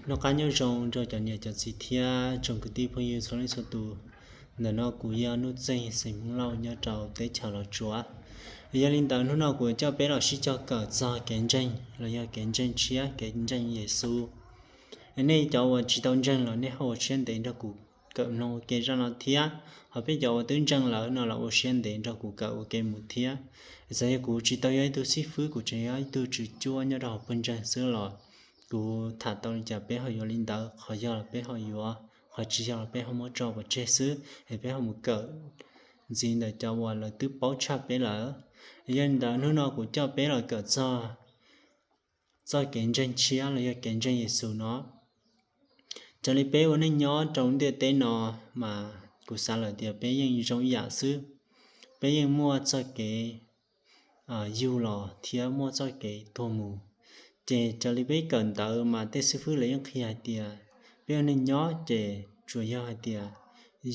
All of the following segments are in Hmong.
Noj qab nyob zoo rau cov niam cov txiv thiab tsoom kwv tij phooj ywg txhua leej txhua tus. Ntawm no kuv yog Nuj Txeeg xeem Hmoob Lauj nyob rau teb chaws Los Tsuas. Yog li ntawd hnub no kuv coj peb los sib cog kawm txog kev ntseeg los yog kev ntseeg tshiab kev ntseeg Yexus. Nej cov uas tsis tau ntseeg los nej ho ua siab ntev nrog kuv kawm mloog ua ke zaj no thiab, ho peb cov uas twb ntseeg lawm no los ua siab ntev nrog kuv kawm ua ke mus thiab. Txawm yog kuv tsis tau yog ib tug xib fwb, kuv tseem yog ib tug tswv cuab nyob rau hauv pawg ntseeg xwb los kuv tham tau li cas peb ho yuav li ntawd, qhov yog los peb ho yuav, qhov tsis yog los peb ho muab tso pov tseg xwb es peb ho mus kawm ntxiv ntawm cov uas lawv twb paub tshaj peb lawm. Yog li ntawd hnub no kuv coj peb los kawm txog txoj kev ntseeg tshiab los yog kev ntseeg Yexus no. Raws li peb ua neej nyob rau ntiaj teb no mas kuv xav lawm tias peb yeej zoo ib yam xwb. Peb yeej muaj txoj kev yug los thiab muaj txoj kev tuag mus. Ces raws li peb kawm ntawv mas tej xib fwb lawv yeej qhia hais tias peb ua neej nyob ces tsuas yog hais tias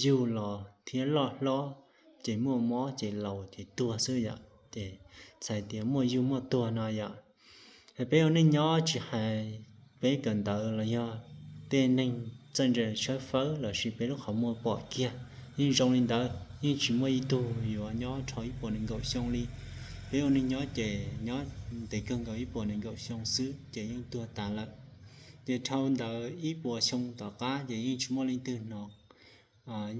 yug los thiab loj hlob ces muaj mob ces laus ces tuag xwb yom, ces txhais tias muaj yug muaj tuag no yom. Peb ua neej nyob tsis hais peb kawm ntawv los yog tej neeg txawj ntse tshawb fawb los sis peb lub qhov muag pom kiag yeej zoo li ntawd, yeej tsis muaj ib tug yuav nyob dhau ib puas nees nkaum xyoo li. Peb ua neej nyob ces nyob ntev kawg nkaus ib puas nees nkaum xyoo xwb ces yeej tuag tas lawm. Ces dhau ntawd ib puas xyoo tom qab ces yeej tsis muaj leej twg hnov,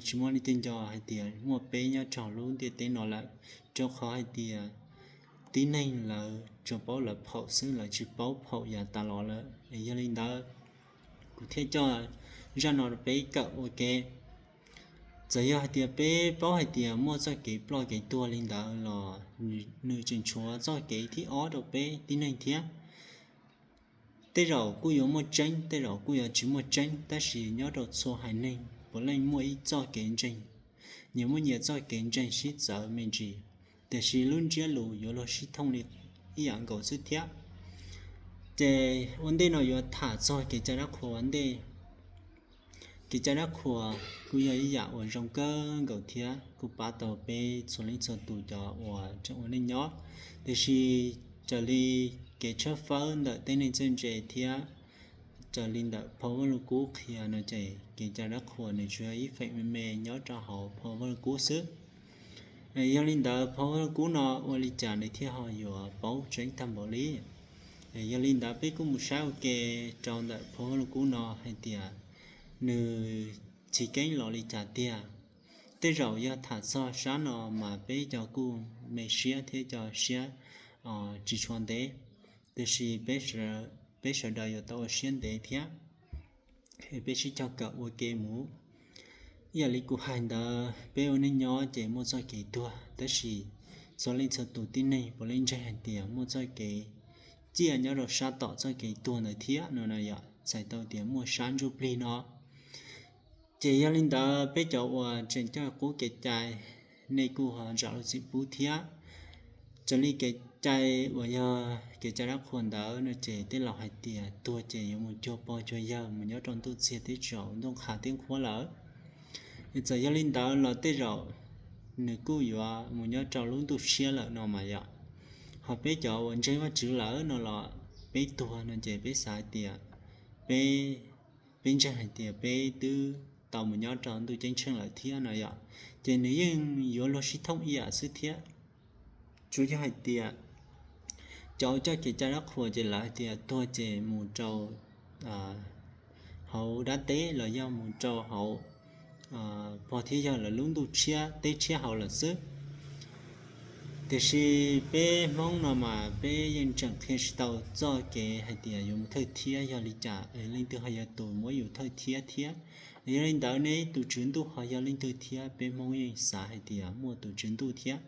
tsis muaj leej twg nco hais tias muaj peb nyob rau lub ntiaj teb no lawm, rau qhov hais tias tib neeg lawv tsuas paub lawv phaum xwb, lawv tsis paub phaum yav tas los lawm. Yog li ntawd kuv thiaj coj zaj no rau peb kawm ua ke. Txawm yog hais tias peb paub hais tias muaj txoj kev ploj kev tuag li ntawd los nws tseem tshuav txoj kev thib ob rau peb tib neeg thiab. Tej zaum kuj yuav muaj tseeb, tej zaum kuj yuav tsis muaj tseeb, tab sis nyob rau txhua haiv neeg puav leej muaj ib txoj kev ntseeg, nyias muaj nyias txoj kev ntseeg sib txawv me ntsis, tiam sis lub ntsiab lus yuav luag sib thooj li ib yam nkaus xwb thiab. Ces ua ntej no yuav tham txog kev cai dab qhuas ua ntej. Kev cai dab qhuas kuj yog ib yam uas zoo kawg nkaus thiab kuj pab tau peb txhua leej txhua tus cov uas tseem ua neej nyob. Tiam sis raws li kev tshawb fawb ntawm tej neeg txawj ntse thiab raws li ntawm phau Vaj Lug Kub qhia no ces kev cai dab qhuas nws tsuas yog ib feem me me nyob rau hauv phau Vaj Lug Kub xwb. Yog li ntawd phau Vaj Lug Kub no ua li cas nws thiaj ho yuav paub tseeb tag npaum li? Yog li ntawd peb kuj mus saib ua ke rau ntawm phau Vaj Lug Kub no hais tias nws txhim keeb los li cas tiag. Tej zaum yog tham txog sab no mas peb cov kuj me siab thiab cov siab tsis tshua ntev, tiam sis peb sawv daws yuav tau ua siab ntev thiab. Peb sib cog kawm ua ke mus. Ib yam li kuv hais ntawd, peb ua neej nyob ces muaj txoj kev tuag, tab sis txhua leej txhua tus tib neeg puav leej ntseeg hais tias muaj txoj kev ciaj nyob rau sab tom txoj kev tuag ntawd thiab no no yom, txhais tau tias muaj sab ntsuj plig no. Ces yog li ntawd peb cov uas tseem coj qub kev cai, nej kuj ho zam lub txim pub thiab. Raws li kev cai uas yog kev cai dab qhuas ntawd no ces tej laus hais tias tuag ces yuav mus cuag pog cuag yawg mus nyob rau ntuj txiag teb tsaus ntuj qha teb nqhuab lawm. Txawm yog li ntawd los tej zaum nws kuj yuav mus nyob rau lub ntuj tshiab lawm no mas yom. Ho peb cov uas ntseeg Vajtswv lawm no los peb tuag no ces peb xav hais tias peb, peb ntseeg hais tias peb twb tau mus nyob rau ntuj ceeb tsheej lawm thiab no yom. Ces nws yeej yuav luag sib thooj ib yam xwb thiab. Tsuas yog hais tias cov coj kev cai dab qhuas ces lawv hais tias tuag ces mus rau hauv dab teb los yog mus rau hauv pog thiab yawg lawv lub ntuj tshiab teb tshiab hauv lawm xwb. Tiam sis peb Hmoob no mas peb yeej tseem qhia tsis tau txoj kev hais tias yuav mus thawj thiab yog li cas, leej twg ho yog tus muab yus thawj thiab thiab. Yog li ntawd ne tus Tswv Ntuj ho yog leej twg thiab, peb Hmoob yeej xav hais tias muaj tus Tswv Ntuj thiab.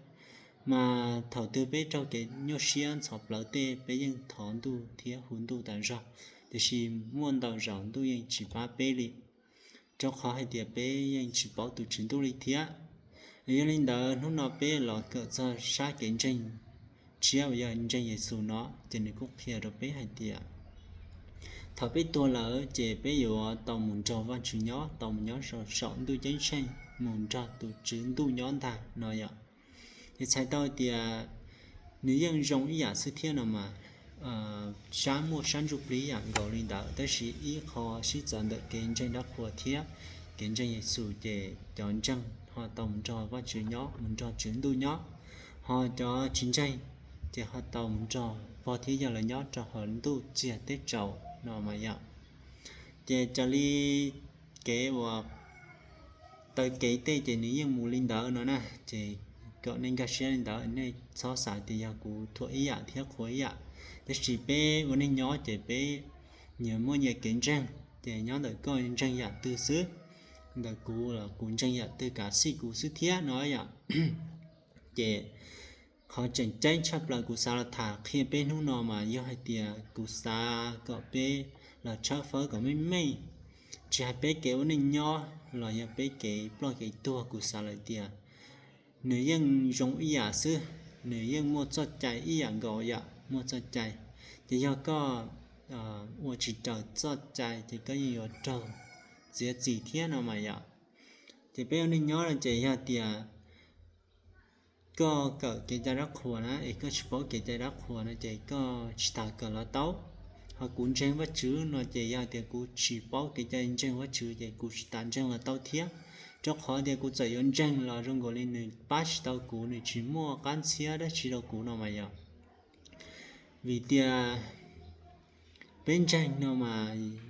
Mas thaum twg peb raug kev nyuaj siab ntxhov plawv tej peb yeej thov Ntuj thiab hu Ntuj tas zog, tiam sis muaj ntau zaus Ntuj yeej tsis pab peb li, rau qhov hais tias peb yeej tsis paub tus Tswv Ntuj li thiab. Yog li ntawd hnub no peb los kawm txog sab kev ntseeg tshiab uas yog ntseeg Yexus no ces nws kuj qhia rau peb hais tias thaum peb tuag lawm ces peb yuav tau mus nrog Vajtswv nyob, tau mus nyob saum ntuj ceeb tsheej mus nrog tus Tswv Ntuj nyob ntag no yom. Ces txhais tau tias nws yeej zoo ib yam xwb thiab no mas. sab muaj sab ntsuj plig yam nkaus li ntawd, tab sis ib qho sib txawv ntawm kev ntseeg dab qhuas thiab kev ntseeg Yexus ces cov ntseeg ho tau mus nrog Vajtswv nyob, mus nrog Tswv Ntuj nyob, ho cov tsis ntseeg ces ho tau mus nrog pog thiab yawg lawv nyob rau hauv ntuj txiag teb tsaus no mas yom. Ces raws li kev uas taw kev tej ces nws yeej mus li ntawd no na. Ces kom nej nkag siab li ntawd, nej txhob xav tias yog kuv thuam ib yam thiab qhuas ib yam, tab sis peb ua neej nyob ces peb nyias muaj nyias kev ntseeg, ces nyob ntawm koj ntseeg yam twg xwb, ntawm kuv los kuv ntseeg yam twg kav xij kuv xwb thiab no yom. Ces qhov tseem ceeb tshaj plaws kuv xav los tham qhia peb hnub no mas yog hais tias kuv xav kom peb los tshawb fawb kom meej meej, tsis hais peb kev ua neej nyob los yog peb kev ploj kev tuag, kuv xav lawm tias nws yeej zoo ib yam xwb, nws yeej muaj txoj cai ib yam nkaus yom, muaj txoj cai. Ces yog koj ua tsis raws txoj cai ces koj yeej yuav raug txiav txim thiab no mas yom. Ces peb ua neej nyob no ces yog tias koj kawm kev cai dab qhuas na es koj tsis paub kev cai dab qhuas no ces koj tsis tas kawm los tau. Ho kuv ntseeg Vajtswv no ces yog tias kuv tsis paub kev cai ntseeg Vajtswv ces kuv tsis tas ntseeg los tau thiab, rau qhov tias kuv txawm yuav ntseeg los zoo nkaus li nws pab tsis tau kuv, nws tsis muaj qab ntxhiab dab tsi rau kuv no mas yom. Vim tias peb ntseeg no mas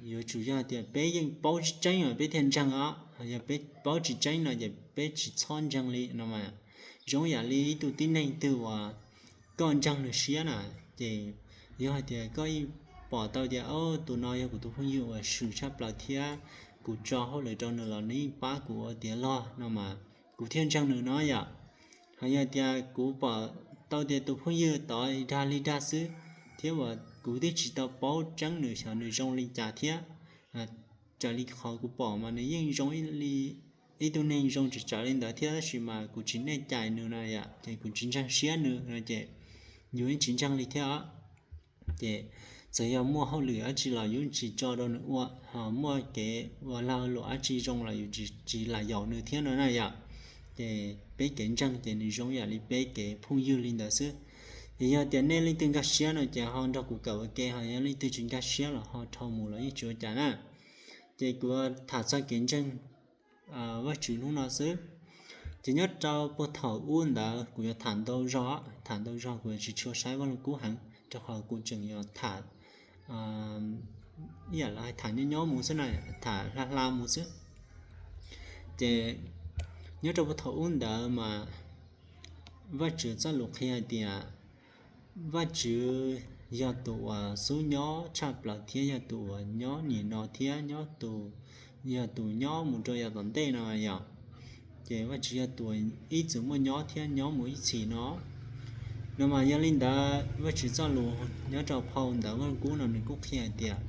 yuav tsum yog tias peb yeej paub tseeb mas peb thiaj ntseeg os, yog peb paub tsis tseeb no ces peb tsis txhob ntseeg li no mas. Zoo yam li ib tug tib neeg twg uas koj ntseeg nws siab na, ces yog hais tias koj yeej pom tau tias tus no yog kuv tus phooj ywg uas swm tshaj plaws thiab kuv tso hauj lwm rau nws los nws yeej pab kuv ua tiav log no mas kuv thiaj ntseeg nws no yom. Ho yog tias kuv pom tau tias tus phooj ywg tod dag li dag xwb thiab uas kuv twb tsis tau paub tseeb nws xyov nws zoo li cas thiab, raws li qhov kuv pom mas nws yeej zoo li ib tug neeg zoo tsawv tsawv li ntawd thiab tab sis mas kuv tsis nej cais nws na yom, ces kuv tsis ntseeg siab nws no ces yus yeej tsis ntseeg li thiab os. Ces txawm yog muaj hauj lwm dab tsi los yus tsis tso rau nws ua, ho muaj kev ua lag luam dab tsi zoo los yus tsis lam yaum nws thiab no na yom. Ces peb kev ntseeg ces nws zoo yam li peb kev phooj ywg li ntawd xwb. Ces yog tias nej leej twg nkag siab no ces ho nrog kuv kawm ua ke, ho yog leej twg tsis nkag siab los ho dhau mus los yeej tsis ua cas na. Ces kuv tham txog kev ntseeg Vajtswv hnub no xwb. Ces nyob rau puag thaum ub ntawd kuv yuav tham ntau zog, tham ntau zog kuv yuav tsis tshua saib Vaj Lug Kub heev rau qhov kuv tseem yuav tham ib yam li tham nyob nyob mus xwb na, tham hla hla mus xwb. Ces nyob rau puag thaum ub ntawd mas Vajtswv txoj lus qhia hais tias Vajtswv yog tus uas xub nyob tshaj plaws thiab yog tus uas nyob nim no thiab nyob tus, yog tus nyob mus rau yav tom ntej no yom. Ces Vajtswv yog tus ib txwm muaj nyob thiab nyob mus ib txhis no. No mas yog li ntawd Vajtswv txoj lus nyob rau phau ntawv Vaj Lug Kub no nws kuj qhia hais tias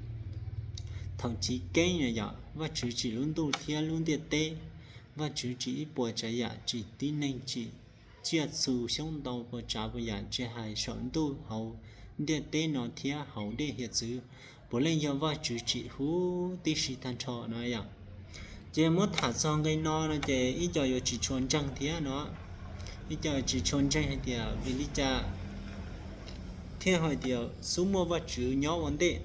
thaum chiv keeb no yom, Vajtswv tsim lub ntuj thiab lub ntiaj teb. Vajtswv tsim ib puas tsav yam, tsim tib neeg, tsim tsiaj txhu xyoob ntoo puas tsav puas yam, tsis hais saum ntuj hauv ntiaj teb no thiab hauv dej hiav txwv, puav leej yog Vajtswv tsim huv tib si tag nrho no yom. Ces muab tham txog nqe no no ces ib co yuav tsis tshua ntseeg thiab no, ib co tsis tshua ntseeg hais tias vim li cas thiaj hais tias xub muaj Vajtswv nyob ua ntej.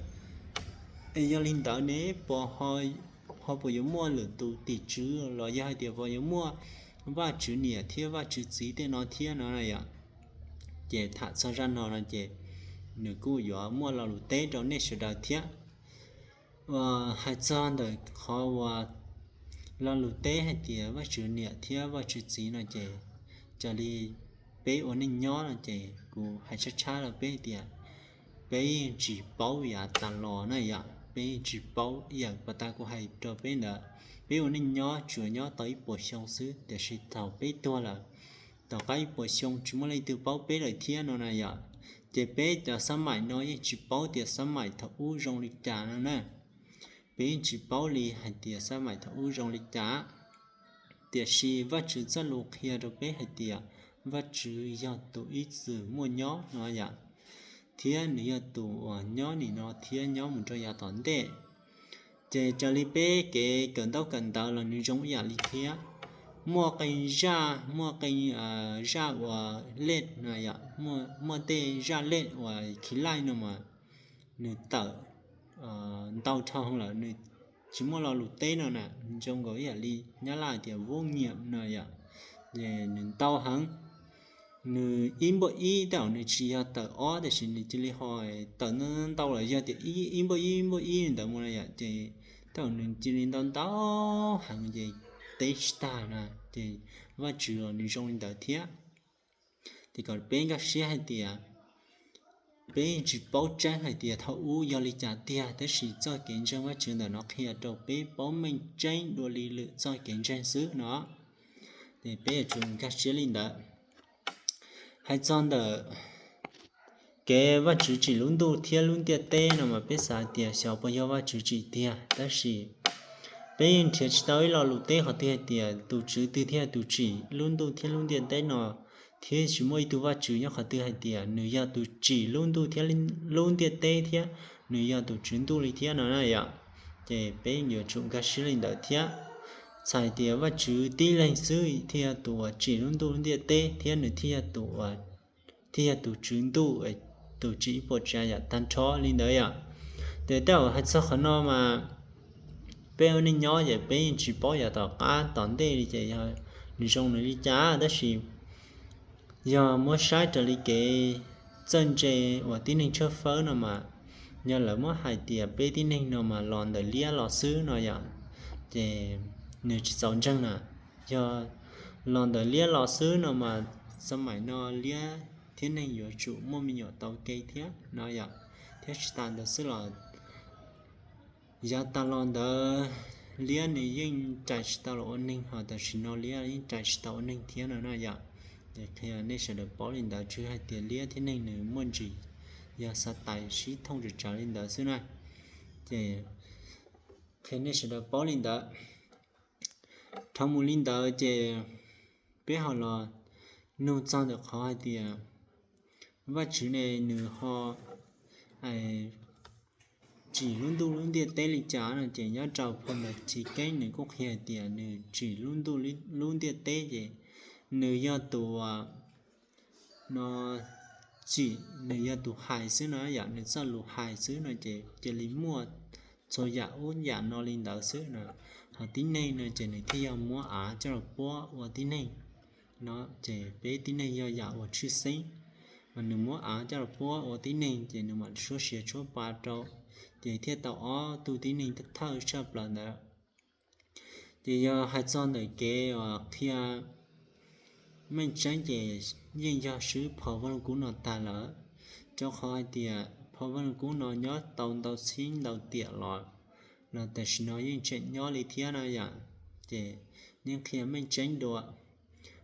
Es yog li ntawd ne, puas ho puas yuav muaj lwm tus tim tswv los yog hais tias puas yuav muaj Vajtswv niam thiab Vajtswv txiv tej no thiab no na yom. Ces tham txog zaj no no ces nws kuj yuav muaj lo lus teb rau nej sawv daws thiab. Hais txog ntawm qhov uas lo lus teb hais tias Vajtswv niam thiab Vajtswv txiv no ces raws li peb ua neej nyob no ces kuv hais tshab tshab rau peb tias peb yeej tsis paub yav tas los na yom, peb yeej tsis paub ib yam puas tas kuv hais rau peb ntawd. Peb ua neej nyob tsuas nyob tau ib puas xyoo xwb tiam sis thaum peb tuag lawm, tom qab ib puas xyoo tsis muaj leej twg paub peb lawm thiab no na yom. Ces peb cov xab maim no yeej tsis paub tias xab maim thaum ub zoo li cas no na. Peb yeej tsis paub li hais tias xab maim thaum ub zoo li cas. Tiam sis Vajtswv txoj lus qhia rau peb hais tias Vajtswv yog tus ib txwm muaj nyob no yom, thiab nws yog tus uas nyob nim no thiab nyob mus rau yav tom ntej. Ces raws li peb kev kawm ntaub kawm ntawv los nws zoo ib yam li thiab. muaj qee zaj, muaj qee zaj uas lej no yom, muaj tej zaj lej uas khiv laij no mas nws tawm ntau dhau lawm, nws tsis muaj lo lus teb no na, zoo nkaus ib yam li Nyab Laj tias vô nghĩa no yom, nws ntau heev. Nws ib npuaj ib tej zaum nws tsis yog tawm ob, tiam sis nws cia li ho tawm ntau ntau los yog tias ib npuaj ib npuaj ib ntawd mus no yom, ces tej zaum nws cia li ntau ntau heev ces teb tsis tag na, ces Vajtswv los nws zoo li ntawd thiab. Ces kom peb nkag siab hais tias peb tsis paub tseeb hais tias thaum ub yog li cas tiag, tab sis txoj kev ntseeg Vajtswv ntawm no qhia rau peb paub meej tseeb dua li lwm txoj kev ntseeg xwb no. Ces peb yuav tsum nkag siab li ntawd. Hais txog ntawm kev Vajtswv tsim lub ntuj thiab lub ntiaj teb no mas peb xav tias xyov puas yog Vajtswv tsim tiag, tab sis peb yeej nrhiav tsis tau ib lo lus teb qhov twg hais tias tus tswv twg thiaj yog tus tsim lub ntuj thiab lub ntiaj teb no, thiab tsis muaj ib tug Vajtswv nyob qhov twg hais tias nws yog tus tsim lub ntuj thiab lub ntiaj teb thiab nws yog tus tswv ntuj li thiab no na yom. Ces peb yuav tsum nkag siab li ntawd thiab. Txhais tias Vajtswv tib leeg xwb thiaj yog tus uas tsim lub ntuj lub ntiaj teb thiab nws thiaj yog tus uas thiaj yog tus tswv ntuj, tus tsim ib puas tsav yam tag nrho li ntawd yom. Ces tej zaum hais txog qhov no mas peb ua neej nyob ces peb yeej tsis paub yav tom qab tom ntej li ces yog nws zoo nws li cas, tab sis yog muab saib raws li kev txawj ntse uas tib neeg tshawb fawb no mas, yog lawv muab hais tias peb tib neeg no mas los ntawm liab los xwb no yom, ces nws tsis txaus ntseeg na. Yog los ntawm liab los xwb no mas, xab maim no liab thiab neeg yuav tsum muaj me nyuam tau ke thiab no yom. Thiab tsis tas ntawd xwb los yav tas los ntawd liab nws yeej rais tsis tau los ua neeg, ho tam sim no liab yeej rais tsis tau ua neeg thiab no na yom. Ces qhia nej sawv daws paub li ntawd, tsis hais tias liab thiab neeg nws muaj ntsis, yog xa tais sib thooj tsawv tsawv li ntawd xwb na. Ces qhia nej sawv daws paub li ntawd. Dhau mus li ntawd ces peb ho los nug txog ntawm qhov hais tias Vajtswv ne nws ho tsim lub ntuj lub ntiaj teb li cas no ces nyob rau phau Ntawv Chiv Keeb nws kuj qhia hais tias nws tsim lub ntuj lub ntiaj teb ces nws yog tus no tsim, nws yog tus hais xwb no yom, nws txoj lus hais xwb no ces cia li muaj txhua yam ub yam no li ntawd xwb no. Ho tib neeg no ces nws thiaj yog muab av coj los puab ua tib neeg no, ces peb tib neeg yog yam uas tshwj xeeb, mas nws muab av coj los puab ua tib neeg ces nws mam suab siav tshuab pa rau, ces thiaj tau ob tug tib neeg thawj tshaj plaws ntawd. Ces yog hais txog ntawm kev uas qhia meej tseeb ces yeej yog swb phau Vaj Lug Kub no tag lawm, rau qhov hais tias phau Vaj Lug Kub no nyob tau ntau txhiab ntau tiam los, los tam sim no yeej tseem nyob li thiab no yom. Ces yeej qhia meej tseeb dua.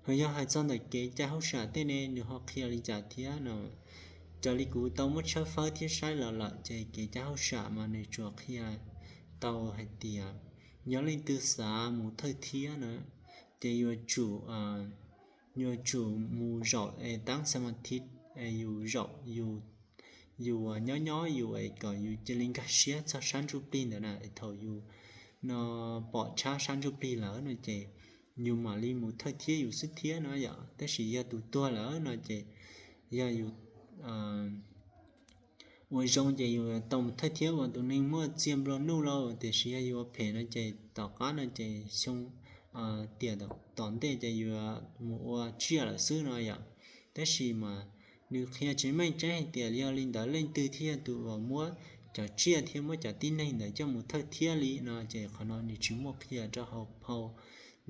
Ho yog hais txog ntawm kev cai hauj sam tej ne nws ho qhia li cas thiab no? Raws li kuv tau muab tshawb fawb thiab saib los lawm ces kev cai hauj sam mas nws tsuas qhia tau hais tias yog leej twg xav mus thawj thiab na, ces yuav tsum, yuav tsum mus zaum es tab xas mas thiv, yus zaum, yus nyob nyob yus es kom yus cia li nkag siab txog sab ntsuj plig ntawd na, es thaum yus no pom tshab sab ntsuj plig lawm no ces yus mam li mus thawj thiab yus xwb thiab no yom. Tab sis yog tus tuag lawm no ces yog yus ua zoo ces yus tau mus thawj thiab ua tus neeg muaj txiag nplua nuj lauj, tiam sis yog yus ua phem no ces tom qab no ces xyoo tiam tom ntej ces yus mus ua tsiaj lawm xwb no yom. Tab sis mas nws qhia tsis meej tseeb hais tias yog li ntawd leej twg thiaj yog tus uas muab cov tsiaj thiab muab cov tib neeg ntawd coj mus thawj thiab li no ces qhov no nws tsis muaj qhia rau hauv phau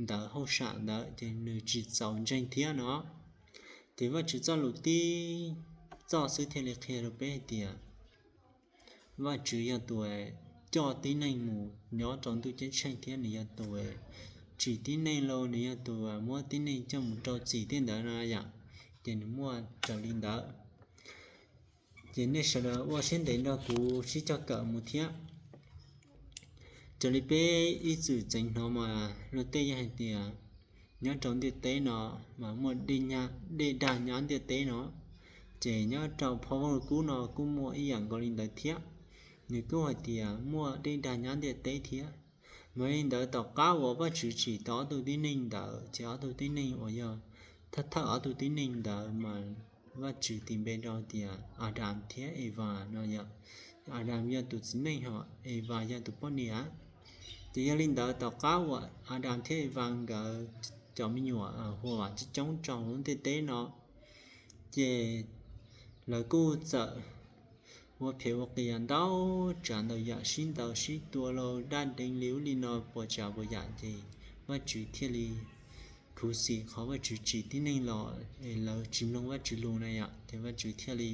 ntawv hauj sam ntawd ces nws tsis txaus ntseeg thiab no. Ces Vajtswv txoj lus tib txoj xwb thiaj li qhia rau peb hais tias Vajtswv yog tus coj tib neeg mus nyob rau ntuj ceeb tsheej thiab nws yog tus tsim tib neeg los nws yog tus muab tib neeg coj mus rau txim tej ntawd no yom. Ces nws muaj raws li ntawd. Ces nej sawv daws ua siab ntev nrog kuv sib cog kawm mus thiab. Raws li peb ib txwm txeev hnov mas luag tej yeej hais tias nyob rau ntiaj teb no mas muaj dej dag nyab ntiaj teb no, ces nyob rau phau Vaj Lug Kub no kuj muaj ib yam nkaus li ntawd thiab. Nws kuj hais tias muaj dej dag nyab ntiaj teb thiab. Mas li ntawd tom qab uas Vajtswv tsim tau ob tug tib neeg ntawd ces ob tug tib neeg uas yog thawj thawj ob tug tib neeg ntawd mas Vajtswv tis npe rau tias Adas thiab Evas no yom. Adas yog tus txiv neej hos Evas yog tus poj niam. Ces yog li ntawd tom qab uas Adas thiab Evas nkawd cov me nyuam hu vam coob coob rau lub ntiaj teb no ces lawv kuj txawm ua phem ua qias ntau tsav ntau yam, sib ntaus sib tua los daj deev li ub li no puas tsav puas yam ces Vajtswv thiaj li khuv xim qhov Vajtswv tsim tib neeg los es lawv tsis mloog Vajtswv lus na yom. Ces Vajtswv thiaj li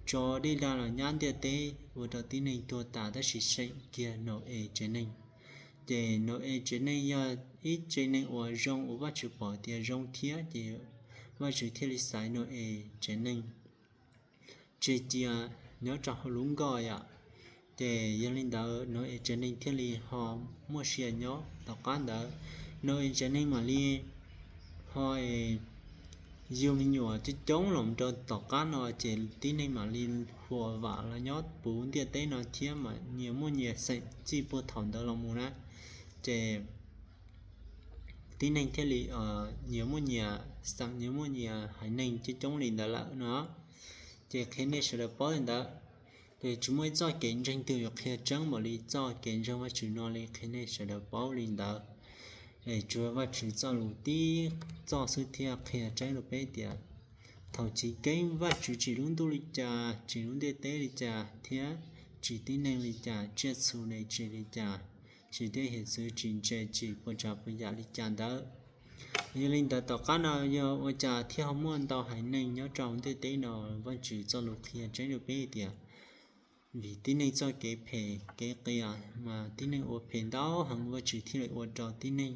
tso dej dag los nyab ntiaj teb ua rau tib neeg tuag tas tab sis seem kiag Nau-es tsev neeg. Ces Nau-es tsev neeg yog ib tsev neeg uas zoo uas Vajtswv pom tias zoo thiab ces Vajtswv thiaj li xaiv Nau-es tsev neeg tseg cia nyob rau hauv lub nkoj yom. Ces yog li ntawd Nau-es tsev neeg thiaj li ho muaj sia nyob. Tom qab ntawd Nau-es tsev neeg mam li ho yug me nyuam coob coob los rau tom qab no ces tib neeg mam li huam vam los nyob puv ntiaj teb no thiab mas nyias muaj nyias xeem txij puag thaum ntawd los mus na. Ces tib neeg thiaj li nyias muaj nyias xeem, nyias muaj nyias haiv neeg coob coob li ntawd lawm no. Ces qhia nej sawv daws paub li ntawd. Ces tsis muaj ib txoj kev ntseeg twg yuav qhia tseeb npaum li txoj kev ntseeg Vajtswv no li, qhia nej sawv daws paub li ntawd. Es tsuas Vajtswv txoj lus tib txoj xwb thiaj qhia tseeb rau peb tias thaum chiv keeb Vajtswv tsim lub ntuj li cas, tsim lub ntiaj teb li cas thiab tsim tib neeg li cas, tsiaj txhu ne tsim li cas, tsim tej hiav txwv tsis ntse tsis puas tsav puas yam li cas ntawd. Yog li ntawd tom qab no yog ua cas thiaj ho muaj ntau haiv neeg nyob rau ntiaj teb no? Vajtswv txoj lus qhia tseeb rau peb tias vim tib neeg txoj kev phem kev qias mas tib neeg ua phem ntau heev, Vajtswv thiaj li ua rau tib neeg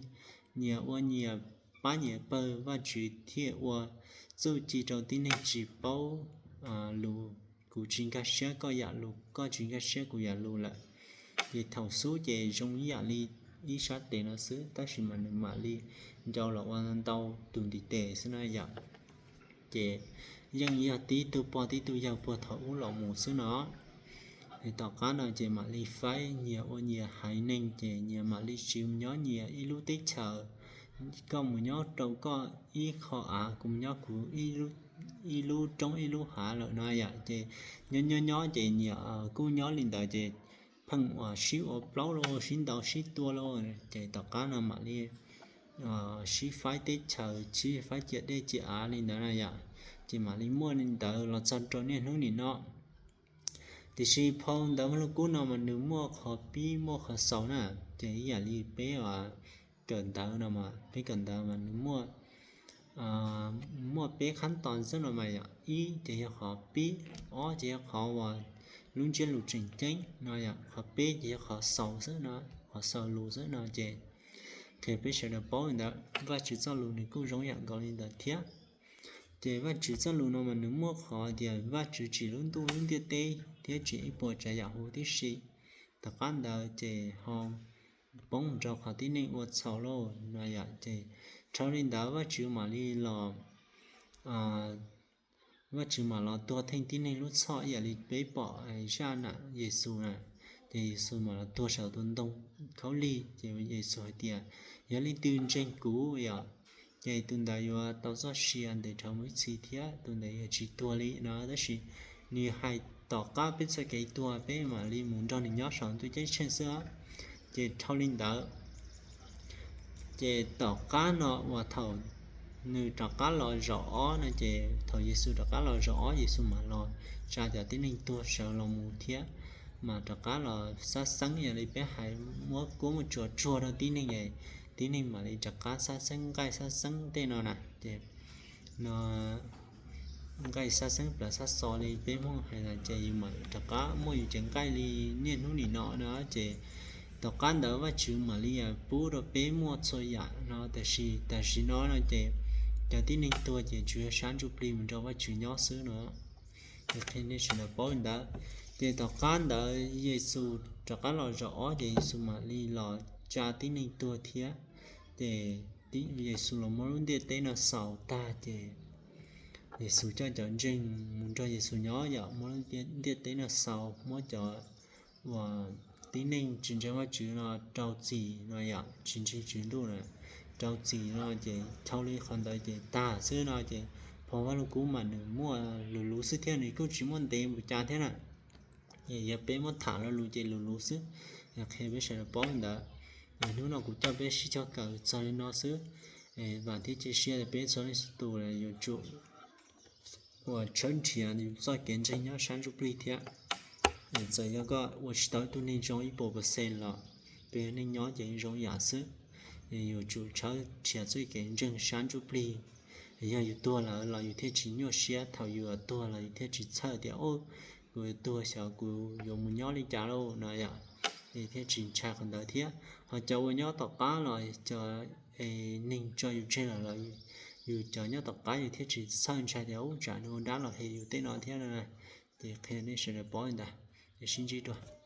nyias ua nyias pab nyias pawg, Vajtswv thiaj ua txuj ci rau tib neeg tsis paub lus, kuv tsis nkag siab koj yam lus, koj tsis nkag siab kuv yam lus lawm. Ces thaum xub ces zoo ib yam li ib sab tes no xwb tab sis mas nws mam li nrau los ua ntau tus ntiv tes xwb na yom. Ces yeej yog tib tug pog tib tug yawg puag thaum ub los mus xwb no. Tom qab no ces mam li faib nyias ua nyias haiv neeg ces nyias mam li tsiv mus nyob nyias ib lub teb chaws. Koj mus nyob rau koj ib qho av, kuv mus nyob kuv ib lub roob ib lub hav lawm no yom. Ces nyob nyob nyob ces nyias kuj nyob li ntawd ces pheej uas sib ua plaub los sib ntaus sib tua los ces tom qab no mam li sib faib teb chaws, sib faib ciam dej ciam av li ntawd na yom. Ces mam li muaj li ntawd los txog rau niaj hnub nim no. Tiam sis phau ntawv Vajluskub no mas nws muaj qhov pib muaj qhov xaus na, ces ib yam li peb kawm ntawv no mas peb kawm ntawv mas nws muaj muaj peb khab tos xwb no mas yom. Ib ces yog qhov pib, ob ces yog qhov uas lub ntsiab lus tseem ceeb no yom, qhov peb ces yog qhov xaus xwb no, qhov xaus lus xwb no ces qhia peb sawv daws paub li ntawd. Vajtswv txoj lus nws kuj zoo yam nkaus li ntawd thiab. Ces Vajtswv txoj lus no mas nws muaj qhov tias Vajtswv tsim lub ntuj lub ntiaj teb thiab tsim ib puas tsav yam huv tib si. Tom qab ntawd ces ho poob rau qhov tib neeg ua txhaum lauj no yom. Ces dhau li ntawd Vajtswv mam li los Vajtswv mam los tuag theej tib neeg lub txhoj ib yam li peb pom zaj nam Yexus na. Ces Yexus mam los tuag saum tus ntoo khaub lig, ces Yexus hais tias yog leej twg ntseeg kuv yom, ces tus ntawd yuav tau txoj sia ntev dhawv mus ib txhis thiab tus ntawd yuav tsis tuag li no. Tab sis nws hais tom qab peb txoj kev tuag peb mam li mus nrog nws nyob saum ntuj ceeb tsheej xwb. Ces dhau li ntawd ces tom qab no uas thaum nws rov qab los zaum ob no ces thaum Yexus rov qab los zaum ob Yexus mam los tsa cov tib neeg tuag sawv los mus thiab, mas rov qab los xab xeeb ib yam li peb hais muab kuab muab tsuas tsuag rau tib neeg, tib neeg mam li rov qab xab xeeb nqaij xab xeeb tej no na. Ces no nqaij xab xeeb plaws xab xo li peb Hmoob hais no ces yus mam li rov qab muaj yus cev nqaij li niaj hnub nim no no ces tom qab ntawd Vajtswv mam li pub rau peb muaj txhua yam no. Tab sis tam sim no no ces cov tib neeg tuag ces tsuas yog sab ntsuj plig mus nrog Vajtswv nyob xwb no. Qhia nej sawv daws paub li ntawd. Ces tom qab ntawd Yexus rov qab los zaum ob ces Yexus mam li los tsa tib neeg tuag thiab. Ces Yexus los muab lub ntiaj teb no xaus tag ces Yexus coj cov ntseeg mus nrog Yexus nyob yom, muab lub ntiaj teb no xaus, muab cov uas tib neeg tsis ntseeg Vajtswv no rau txim no yom, tsis ntseeg Tswv Ntuj na, rau txim no ces dhau li qhov ntawd ces tag xwb no ces phau Vajluskub mas nws muaj lus luv xwb thiab nws kuj tsis muaj ntev npaum cas thiab na. Yog peb muab tham lo lus ces lus luv xwb. Qhia peb sawv daws paub li ntawd. Hnub no kuv coj peb sib cog kawm txog li no xwb. Vam thiab cia siab tias peb txhua leej txhua tus yuav tsum uas tshawb nrhiav yus txoj kev ntseeg nyob sab ntsuj plig thiab. Txawm yog koj ua tsis tau ib tug neeg zoo ib puas percent los peb neej nyob ces zoo yam xwb. Yuav tsum tshawb nrhiav txoj kev ntseeg sab ntsuj plig. Yog yus tuag lawm los yus thiaj tsis nyuaj siab thaum yus tuag los yus thiaj tsis txhawj tias, kuv tuag xyov kuv yuav mus nyob li cas lauj no yom. Thiaj tsis ntshai qhov ntawd thiab. Ho cov uas nyob tom qab los cov neeg tso yus tseg lawm los yus cov nyob tom qab yus thiaj tsis txhawj ntshai tias ub tsam nws ua dab los hem yus tej no thiab no. Ces qhia nej sawv daws paub li ntawd, ces sib ntsib dua.